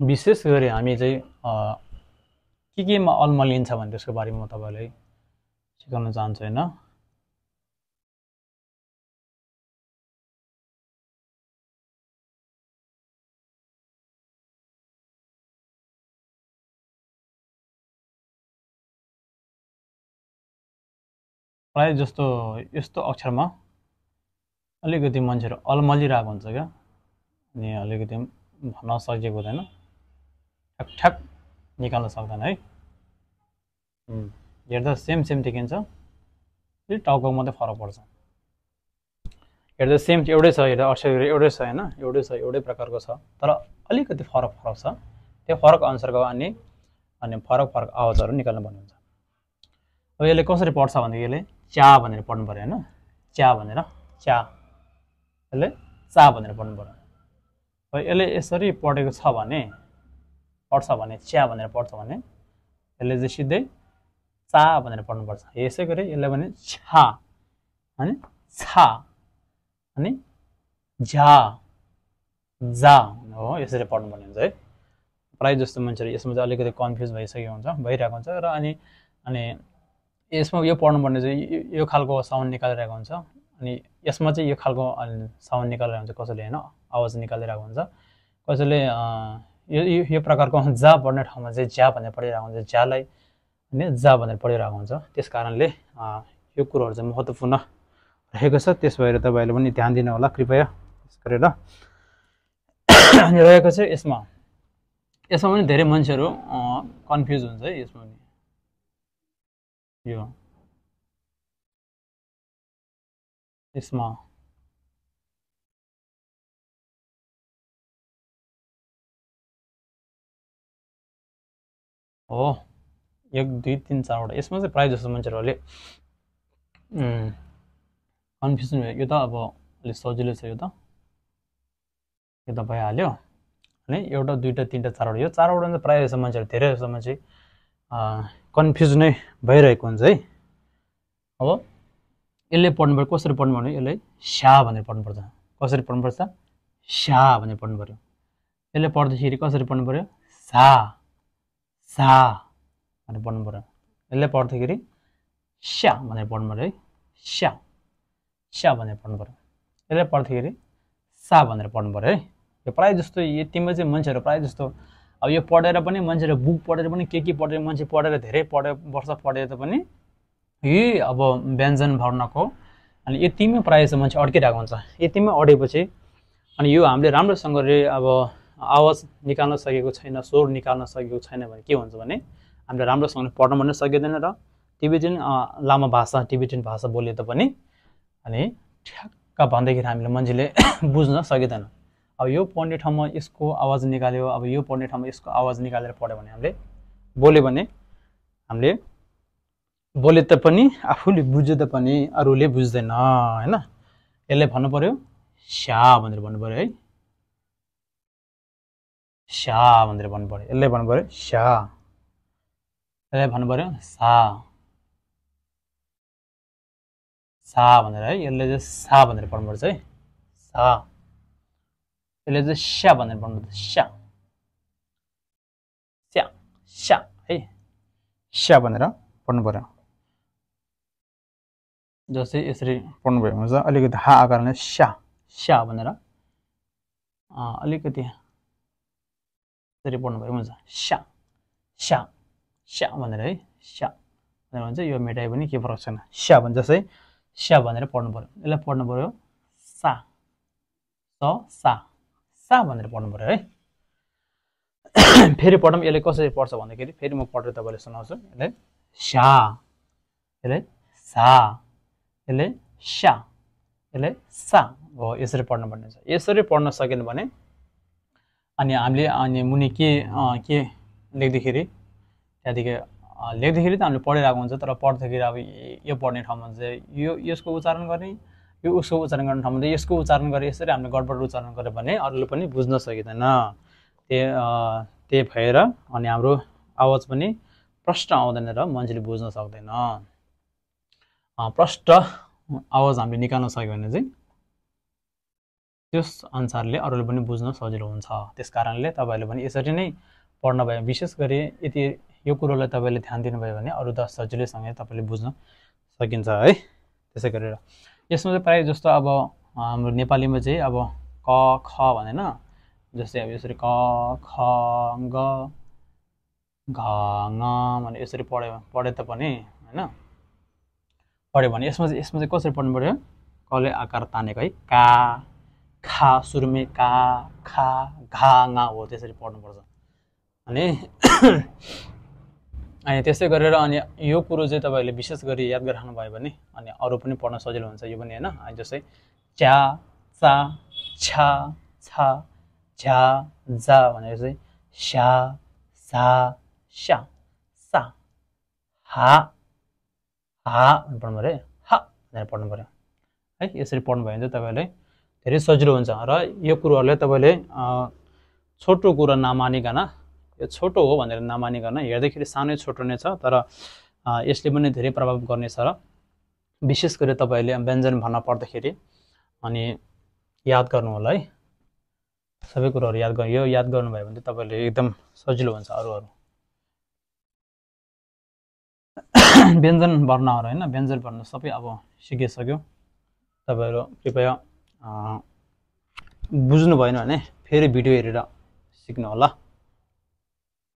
विशेष गरी हामी चाहिँ केमा अल्मलिन्छ भने त्यसको बारेमा म तपाईलाई सिकाउन चाहन्छु हैन। प्राय जस्तो यस्तो अक्षरमा अलिकति मान्छेहरु अल्मलिरहेको हुन्छ क्या, अनि अलिकति भन्न सकेको हुँदैन, ठ्याक ठ्याक निकाल्न सक्दैन है। हेर्दा सेम देखिन्छ, फेरि टाउको मात्रै फरक पर्छ। हेर्दा सेम एउटै छ, हेर्दा अक्षर एउटै छ हैन, एउटै छ, एउटै प्रकारको छ, तर अलिकति फरक छ। त्यो फरक अनुसारको अनि फरक आवाजहरु निकाल्न भन्ने हुन्छ। अब यसले कसरी पढ्छ भन्दा यसले चा भनेर पढ्नु पर्यो हैन, चा भनेर, चा, यसले चा भनेर पढ्नु पर्यो। अब यसले यसरी पढेको छ भने, पढ्छ भने, च्या भनेर पढ्छ भने यसले चाहिँ सिधै चा भनेर पढ्नु पर्छ। यसै गरी यसले भने छा अनि छा अनि झा जा हो, यसरी पढ्नु पर्ने हुन्छ है। प्राय जस्तो मान्छेहरु यसमा चाहिँ अलिकति कन्फ्युज भइरहेको हुन्छ र अनि यसमा यो पढ्नु पर्ने चाहिँ यो खालको साउन्ड निकालिरहेको हुन्छ, अनि यसमा चाहिँ यो खालको साउन्ड निकालिरहेको हुन्छ, कसैले हैन आवाज निकालिरहेको हुन्छ, कसैले यो प्रकारको जा पढ्ने ठाउँमा चाहिँ ज्या भनेर पढिरहेको हुन्छ, ज्यालाई अनि जा भनेर पढिरहेको हुन्छ। त्यसकारणले यो कुरोहरु चाहिँ महत्त्वपूर्ण रहेको छ। त्यस भएर तपाईहरुले पनि ध्यान दिनु होला कृपया गरेर। अनि रहेको छ यसमा पनि धेरै मान्छेहरु कन्फ्युज हुन्छ है। यसमा पनि यो यसमा हो 1 2 3 4 वटा, यसमा चाहिँ प्राय जस्तो मान्छेहरुले कन्फ्युजन भयो। यो त अब अलि सजिलो छ, यो त भइहाल्यो। अनि एउटा दुईटा तीनटा चारवटा, यो चारवटा चाहिँ प्राय जस्तो मान्छेहरु धेरै जस्तो मान्छे कन्फ्युज नै भइरहेको हुन्छ है। अब यसले पढ्नु पर्यो, कसरी पढ्नु पर्यो, यसले स्या भनेर पढ्नु पर्छ। कसरी पढ्नु पर्छ, स्या भनेर पढ्नु पर्यो। यसले पढ्दाखेरि कसरी पढ्नु पर्यो, सा सा भनेर पढ्नु पर्यो। यसले पढ्दाखेरि स्या भनेर पढ्नु पर्यो है, स्या स्या भनेर पढ्नु पर्यो। यसले पढ्दाखेरि सा भनेर पढ्नु पर्यो है। यो प्राय जस्तो यतिमा चाहिँ मान्छेहरु प्राय जस्तो अब यो पढेर पनि मान्छेले बुक पढेर पनि के पढेर मान्छे पढेर धेरै वर्ष पढेर त पनि यही अब व्यञ्जन वर्णको अनि यतिमै प्राय जस्तो मान्छे अड्किरहेको हुन्छ। यतिमै अडेपछि अनि यो हामीले राम्रोसँगले अब आवाज निकाल्न सकेको छैन, स्वर निकाल्न सकेको छैन भने के हुन्छ भने हामीले राम्रोसँगले पढ्न पनि सकिदैन र टिबेटन लामा भाषा, टिबेटन भाषा बोले तापनि अनि ठ्याक्क भन्दाखेरि हामीले मान्छेले बुझ्न सकिदैन। अब यो पढ्ने ठाउँमा यसको आवाज निकाल्यो, अब यो पढ्ने ठाउँमा यसको आवाज निकालेर पढ्यो भने हामीले बोल्यो भने हामीले बोले तापनि आफूले बुझे तापनि अरूले बुझ्दैन हैन। यसले भन्नु पर्यो स्या भनेर भन्नु पर्यो है, स्या भनेर भन्नु पर्यो। यसले भन्नु पर्यो स्या, यसले भन्नु पर्यो सा सा भनेर है। यसले चाहिँ सा भनेर पढ्नु पर्छ है, सा। यसले चाहिँ स्या भनेर पढ्नु पर्छ, स्या स्या स्या है, स्या भनेर पढ्नु पर्यो। जस्तै यसरी पढ्नु भयो हुन्छ, अलिकति हा आकारले स्या स्या भनेर अलिकति यसरी पढ्नु भयो हुन्छ, स्या स्या स्या भनेर है, स्या भनेर भन्छ। यो मेटाइ पनि के फरक छैन, स्या भन्छ जस्तै स्या भनेर पढ्नु पर्यो। यसलाई पढ्नु पर्यो सा सा सा भनेर पढ्नु पर्यो है। फेरि पढौँ यसले कसरी पढ्छ भन्दाखेरि फेरि म पढेर तपाईलाई सुनाउँछु। यसले स्या, यसले सा, यसले स्या, यसले सा हो, यसरी पढ्नु पर्ने छ। यसरी पढ्न सकेन भने अनि हामीले मुनि के लेख्दाखेरि त्यहाँदेखि लेख्दाखेरि त हामीले पढिरहेको हुन्छ, तर पढ्दाखेरि अब यो पढ्ने ठाउँमा चाहिँ यसको उच्चारण गर्ने, यो उसको उच्चारण गर्ने ठाउँमा चाहिँ यसको उच्चारण गरे, यसरी हामीले गडबड उच्चारण गऱ्यो भने अरूले पनि बुझ्न सकिँदैन। त्यही भएर अनि हाम्रो आवाज पनि प्रष्ट आउँदैन र मान्छेले बुझ्न सक्दैन। प्रष्ट आवाज हामीले निकाल्न सक्यो भने चाहिँ त्यस अनुसारले अरूले पनि बुझ्न सजिलो हुन्छ। त्यस कारणले तपाईँले पनि यसरी नै पढ्नुभयो। विशेष गरी यदि यो कुरोलाई तपाईँले ध्यान दिनुभयो भने अरू 10 सजिलैसँग तपाईँले बुझ्न सकिन्छ है। त्यसै गरेर यसमा चाहिँ प्रायः जस्तो अब हाम्रो नेपालीमा चाहिँ अब क ख भनेन, जस्तै अब यसरी क ख ग घ ङ भने यसरी पढे तापनि होइन, पढ्यो भने यसमा चाहिँ कसरी पढ्नु पर्यो? कले आकार तानेको है, का खा सुरुमै का खा घा ङा हो, त्यसरी पढ्नुपर्छ। अनि त्यसै गरेर अनि यो कुरो चाहिँ तपाईँले विशेष गरी याद गरिराख्नु भयो भने अनि अरू पनि पढ्न सजिलो हुन्छ यो पनि होइन। जस्तै च्या चा छा छा झ्या जा भनेर चाहिँ स्या सा स्या सा हा हा पढ्नु पऱ्यो, हा भनेर पढ्नु पऱ्यो है। यसरी पढ्नु भयो भने चाहिँ तपाईँलाई धेरै सजिलो हुन्छ। र यो कुरोहरूले तपाईँले छोटो कुरा नमानिकन, यो छोटो हो भनेर नमानिकन, हेर्दाखेरि सानै छोटो नै छ तर यसले पनि धेरै प्रभाव गर्नेछ। र विशेष गरी तपाईँले व्यञ्जन भन्न पर्दाखेरि अनि याद गर्नु होला है, सबै कुरोहरू याद गर्नु। यो याद गर्नुभयो भने तपाईँले एकदम सजिलो हुन्छ। अरूहरू व्यञ्जन वर्णहरू होइन, व्यञ्जन वर्ण सबै अब सिकिसक्यो। तपाईँहरू कृपया बुझ्नु भएन भने फेरि भिडियो हेरेर सिक्नु होला।